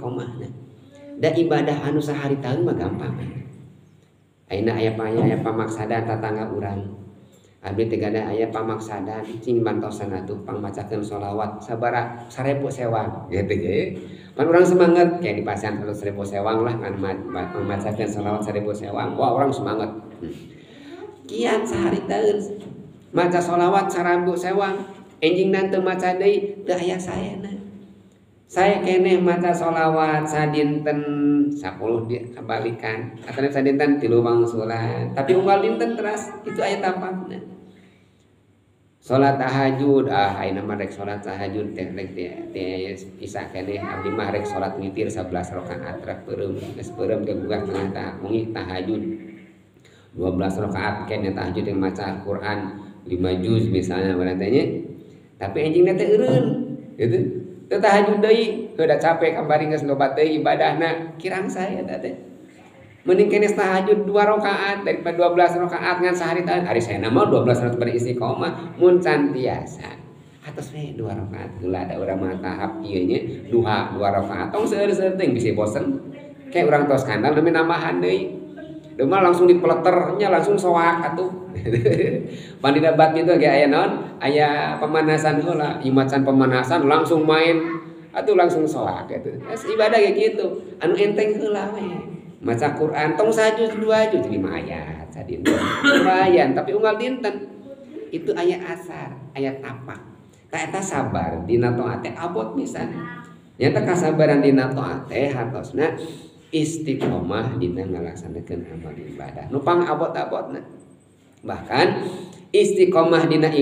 istiqomahna. Da ibadah anu saharitaeun mah gampang. Ayeuna aya aya pamaksadan tatangga urang. Abdi teh gadah aya pamaksadan cing bantosan atuh pangmacakeun sholawat sabaraha 1000 sewang gitu ge. Pan urang semangat kayak di pasian 1000 sewang lah kan pangmacakeun sholawat 1000 sewang. Wah orang semangat. Kiat saharitaeun maca sholawat 1000 sewang enjingna teu maca deui teu aya saena. Saya keneh maca sholawat sadinten 10 di kabalikan atau sadinten 3 wangsulan tapi unggal dinten teras itu aya tapakna. Salat tahajud ah ayeuna mah rek salat tahajud teh rek teh isa keneh abdi mah rek salat witir 11 rakaat rek peureum geus peureum ke gugah tengah tah wengi tahajud 12 rakaat keneh tahajud yang maca Al-Qur'an 5 juz misalnya berarti nya tapi enjingna teh eureun gitu. Teu tahajud deui, heuda capek kamari geus loba teuing ibadahna, kirang sae eta teh. Mending keneh tahajud 2 rakaat daripada 12 rakaat ngan sahari taeun. Ari saena mah 12 rakaat beristiqomah mun can tiasa. Atos we 2 rakaat heula da urang mah tahap ieu nya duha 2 rakaat tong seueur-seueur teuing bisi bosen. Kayak urang tos kandang nembe nambahan deui. Deuma langsung dipeleternya langsung soak atuh. Pan dina badminton ge aya naon? Aya pemanasan heula, imacan pemanasan langsung main atuh langsung soak gitu. Es ibadah ge kitu, anu enteng heula we. Maca Quran tong sajuz 2 juz 5 ayat sadinten. Lumayan tapi unggal dinten itu aya asar, aya tapak. Ta eta sabar dina taat teh abot pisan. Nyata kasabaran dina taat teh hartosna istiqomah dina ngalaksanakeun amal ibadah. Nu pang abot-abotna. Bahkan istiqomah dina